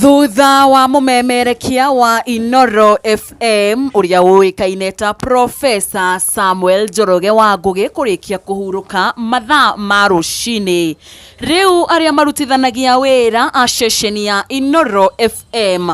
Thutha wa mũmemerekia wa Inooro FM ũrĩa ũĩkaine ta Professor Samuel Njoroge wa Ngũgĩ kũrĩkia kũhurũka mathaa ma rũcinĩ, rĩu arĩa marutithanagia wĩra a ceceni ya Inooro FM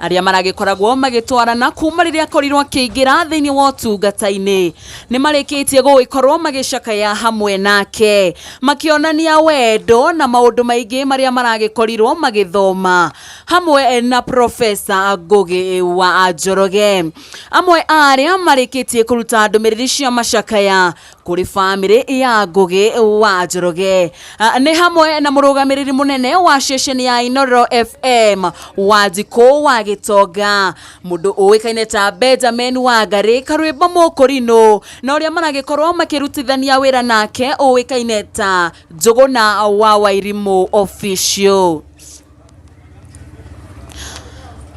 arĩa maragĩkoragwo magĩtwarana kuma rĩrĩa akorirwo akĩingĩra thĩinĩ wa ũtungata-inĩ nĩ marĩkĩtie gũgĩkorwo magĩcakaya hamwe nake makĩonania wendo na maũndũ maingĩ marĩa maragĩkorirwo magĩthoma hamwe na Profesa Ngũgĩ wa Njoroge. Amwe a arĩa marĩkĩtie kũruta ndũmĩrĩri cia macakaya kũrĩ bamĩrĩ ya Ngũgĩ wa Njoroge nĩ hamwe na mũrũgamĩrĩri mũnene wa ceceni ya Inooro FM Wanjikũ wa Gĩtonga, mũndũ ũĩkaine ta Benjamin Wangarĩ Karwĩmbo Mũkũrinũ, na ũrĩa maragĩkorwo makĩrutithania wĩra nake ũĩkaine ta Njũgũna wa Wairimũ Official.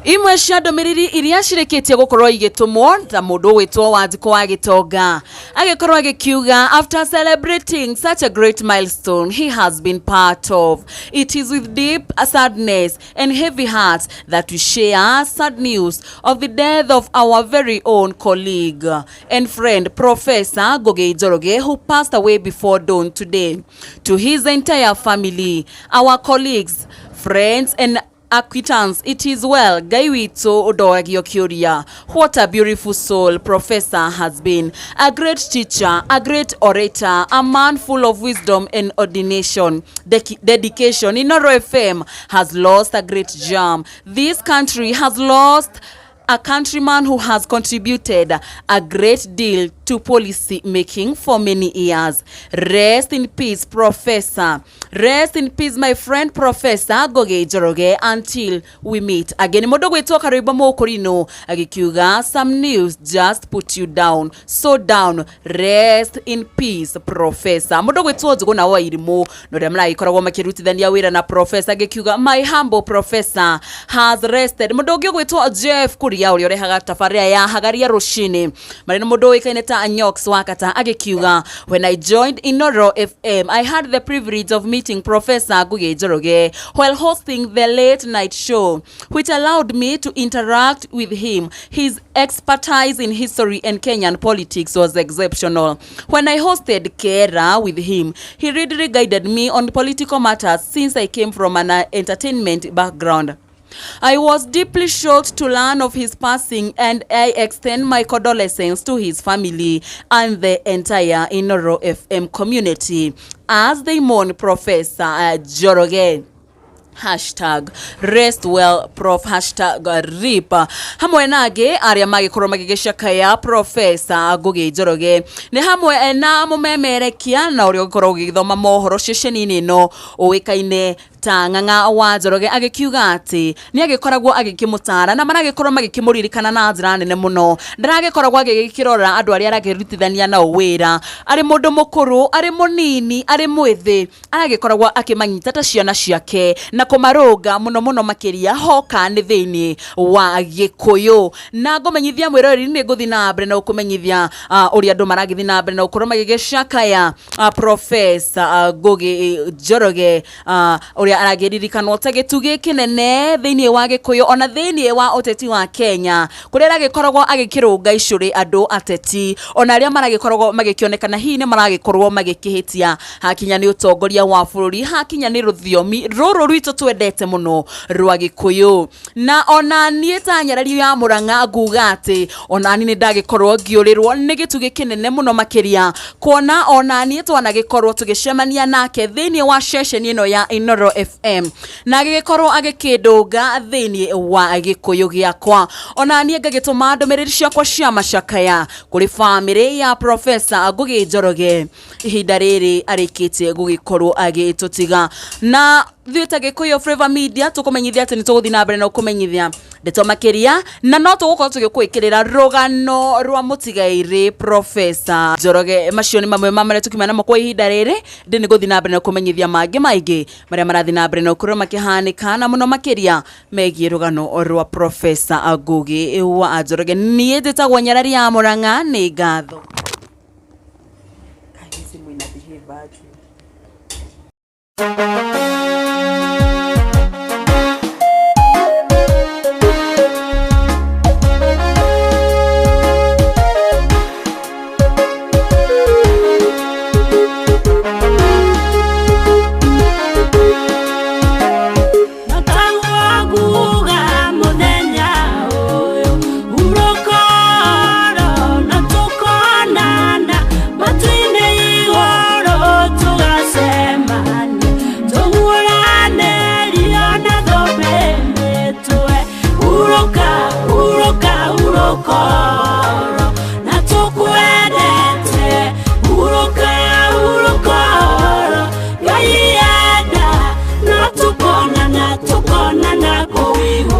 Imwe cia ndũmĩrĩri iria cirĩkĩtie gũkorwo igĩtũmwo ta mũndũ ũgwĩtwo Wanjikũ wa Gĩtonga agĩkorwo agĩkiuga, "After celebrating such a great milestone he has been part of, it is with deep sadness and heavy hearts that we share sad news of the death of our very own colleague and friend, Professor Ngugi Njoroge, who passed away before dawn today. To his entire family, our colleagues, friends and acquaintance, it is well. Ngai witũ ndoragio kĩũria. What a beautiful soul Professor has been. A great teacher, a great orator, a man full of wisdom and ordination, dedication. Inooro FM has lost a great gem. This country has lost a countryman who has contributed a great deal to policy making for many years. Rest in peace, Professor. Rest in peace, my friend, Professor Ngugi Njoroge, until we meet again." Mũndũ gwĩtwo Karwĩmbo Mũkũrinũ agĩkiuga, "Some news just put you down, so down. Rest in peace, Professor." Mũndũ gwĩtwo Njũgũna wa Irimũ na ũrĩa maragĩkoragwo makĩrutithania wĩra na Professor agĩkiuga, "My humble professor has rested." Mũndũ ũngĩ ũgwĩtwo Jeff Kuria, ũrĩa ũrehaga tabarĩra ya Hagaria rũcinĩ marĩ na mũndũ ũĩkaine ta Nyox Wakata, agĩkiuga, "When I joined Inooro FM, I had the privilege of meeting Professor Ngugi Njoroge while hosting the late night show, which allowed me to interact with him. His expertise in history and Kenyan politics was exceptional. When I hosted Kera with him, he really guided me on political matters since I came from an entertainment background. I was deeply shocked to learn of his passing, and I extend my condolences to his family and the entire Inooro FM community as they mourn Professor Njoroge. #RestWellProf #RIP." Hamwe na angĩ arĩa magĩkorwo magĩgĩcakaya Professor Ngugi Njoroge nĩ hamwe na mũmemerekia na ũrĩa ũgĩkorwo ũgĩthoma mohoro ceceni-inĩ ĩno ũĩkaine ta Ng'ang'a wa Njoroge, agĩkiuga atĩ nĩ agĩkoragwo agĩkĩmũtara na maragĩkorwo magĩkĩmũririkana na njĩra nene mũno. Ndaragĩkoragwo agĩgĩkĩrora andũ arĩa aragĩrutithania nao wĩra, arĩ mũndũ mũkũrũ, arĩ mũnini, arĩ mwĩthĩ, aragĩkoragwo akĩmanyita ta ciana ciake na kũmarũnga mũno mũno makĩria hoka nĩ thĩinĩ wa Gĩkũyũ. Na ngũmenyithia mwĩroreri nĩ ngũthiĩ na mbere na gũkũmenyithia ũrĩa andũ maragĩthiĩ na mbere na gũkorwo magĩgĩcakaya Professor Ngugi Njoroge, ũrĩa aragĩririkanwo ta gĩtugĩ kĩnene thĩinĩ wa Gĩkũyũ ona thĩinĩ wa ũteti wa Kenya, kũrĩa aragĩkoragwo agĩkĩrũnga icũrĩ andũ ateti ona arĩa maragĩkoragwo magĩkĩonekana hihi nĩ maragĩkorwo magĩkĩhĩtia hakinya nĩ ũtongoria wa bũrũri, hakinya nĩ rũthiomi rũrũ rwitũ twendete mũno rwa Gĩkũyũ. Na ona niĩ ta nyarari ya Mũrang'a nguga atĩ ona niĩ nĩ ndagĩkorwo ngĩũrĩrwo nĩ gĩtugĩ kĩnene mũno makĩria, kuona ona niĩ twanagĩkorwo tũgĩcemania nake thĩinĩ wa ceceni ĩno ya Inooro FM na agĩgĩkorwo agĩkĩndũnga thĩinĩ wa Gĩkũyũ gĩakwa. Ona niĩ ngagĩtũma ndũmĩrĩri ciakwa cia macakaya kũrĩ bamĩrĩ ya Professor Ngugi Njoroge ihinda rĩrĩ arĩkĩtie gũgĩkorwo agĩtũtiga. Na ithuĩ ta Gĩkũyũ Flavour Media tũkũmenyithia atĩ nĩ tũgũthiĩ na mbere na gũkũmenyithia ndeto makĩria, na no tũgũkorwo tũgĩkwĩkĩrĩra rũgano rwa mũtigairĩ Professor Njoroge. Macio nĩ mamwe ma marĩa tũkiuma namo kwa ihinda rĩrĩ. Ndĩ nĩ gũthiĩ na mbere na kũmenyithia mangĩ maingĩ marĩa marathiĩ na mbere na gũkorwo makĩhanĩka, na mũno makĩria megiĩ rũgano rwa Professor Ngugi wa Njoroge. Niĩ njĩtagwo Nyarari ya Mũrang'a, nĩ ngatho. Kaĩ simu ina behave aje? Kũu igũrũ.